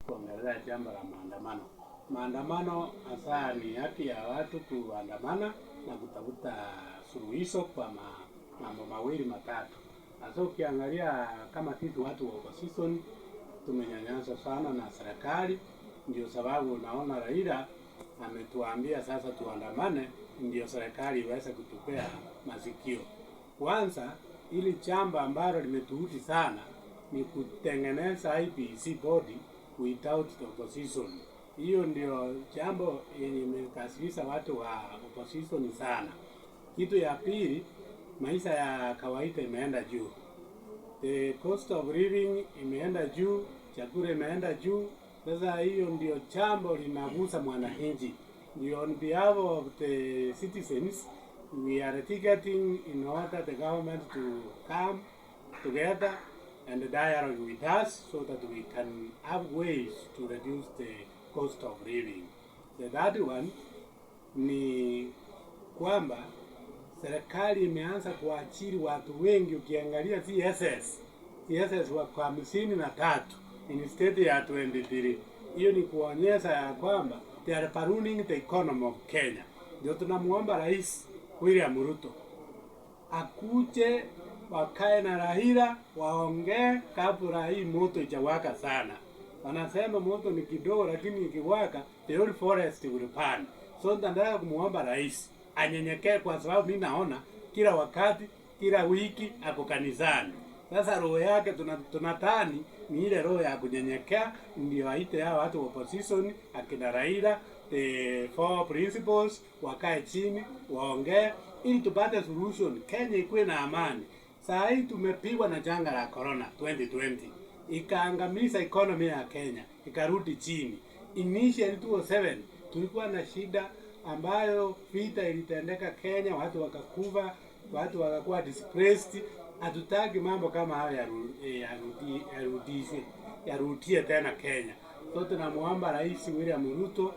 Kuongelea jambo la maandamano. Maandamano hasa ni haki ya watu kuandamana na kutafuta suluhisho kwa mambo mawili matatu. Hasa ukiangalia kama sisi watu wa opposition tumenyanyaswa sana na serikali, ndio sababu unaona Raila ametuambia sasa tuandamane, ndio serikali iweze kutupea masikio. Kwanza, ili jambo ambalo limetuudhi sana ni kutengeneza IEBC body without the opposition. Hiyo ndio jambo yenye imekasirisha watu wa opposition sana. Kitu ya pili, maisha ya kawaida imeenda juu, the cost of living imeenda juu, chakula imeenda juu. Sasa hiyo ndio jambo linagusa mwananchi. Ndio on behalf of the citizens we are ticketing in order the government to come together and dialogue with us so that we can have ways to reduce the cost of living. The third one ni kwamba serikali imeanza kuajiri watu wengi. Ukiangalia CSs, CSs wako 53 instead ya 23. Hiyo ni kuonyesha ya kwamba they are ballooning the economy of Kenya. Ndio tunamuomba Rais William Ruto akuje wakae na Raila waongee kabla hii moto ijawaka sana. Wanasema moto ni kidogo, lakini ikiwaka the whole forest will burn. So nataka kumuomba rais anyenyekee, kwa sababu mimi naona kila wakati, kila wiki ako kanisani. Sasa roho yake tunadhani ni ile roho ya kunyenyekea, ndio aite hao watu wa opposition akina Raila, the four principles, wakae chini waongee ili tupate solution, Kenya ikuwe na amani. Saa hii tumepigwa na janga la corona 2020 ikaangamiza economy ya Kenya, ikarudi chini. Initially 2007 tulikuwa na shida ambayo vita ilitendeka Kenya, watu wakakufa, watu wakakuwa displaced. Hatutaki mambo kama hayo yarudishwe yarudie tena Kenya. So tunamuomba Rais William Ruto,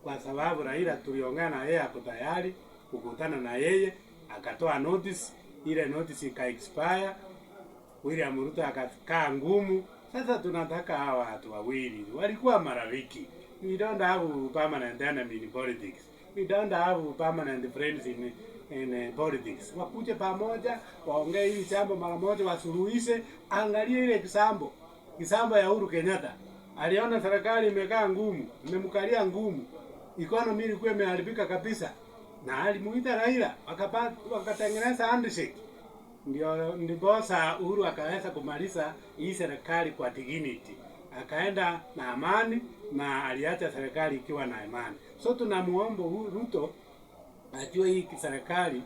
kwa sababu Raila tuliongea na yeye, ako tayari kukutana na yeye, akatoa notice, ile notice ika expire. William Ruto akakaa ngumu. Sasa tunataka hawa watu wawili walikuwa marafiki. We don't have permanent enemy in politics. We don't have permanent friends in politics. Wakuje pamoja, waongee hili jambo mara moja, wasuluhishe. Angalie ile kisambo ya Uhuru Kenyatta. Aliona serikali imekaa ngumu, imemkalia ngumu, economy ilikuwa imeharibika kabisa, na alimuita Raila wakapata, wakatengeneza handshake, ndio ndiposa Uhuru akaweza kumaliza hii serikali kwa dignity, akaenda na amani na aliacha serikali ikiwa na amani. So tunamuomba Ruto ajue hii serikali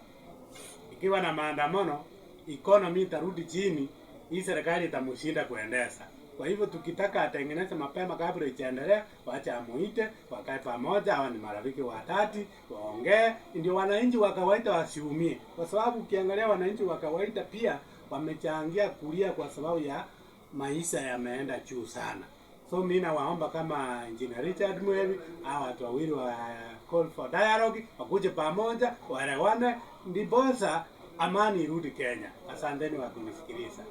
ikiwa na maandamano, economy itarudi chini, hii serikali itamshinda kuendesha. Kwa hivyo tukitaka atengeneze mapema kabla ichaendelea, wacha amuite, wakae pamoja, hawa ni marafiki watati, waongee, ndio wananchi wa kawaida wasiumie, kwa sababu ukiangalia wananchi wa kawaida pia wamechangia kulia kwa sababu ya maisha yameenda juu sana. So mimi nawaomba kama Engineer Richard Mwevi, hawa watu wawili wa call for dialogue, wakuje pamoja, waelewane, ndiposa amani irudi Kenya. Asanteni wa kunisikiliza.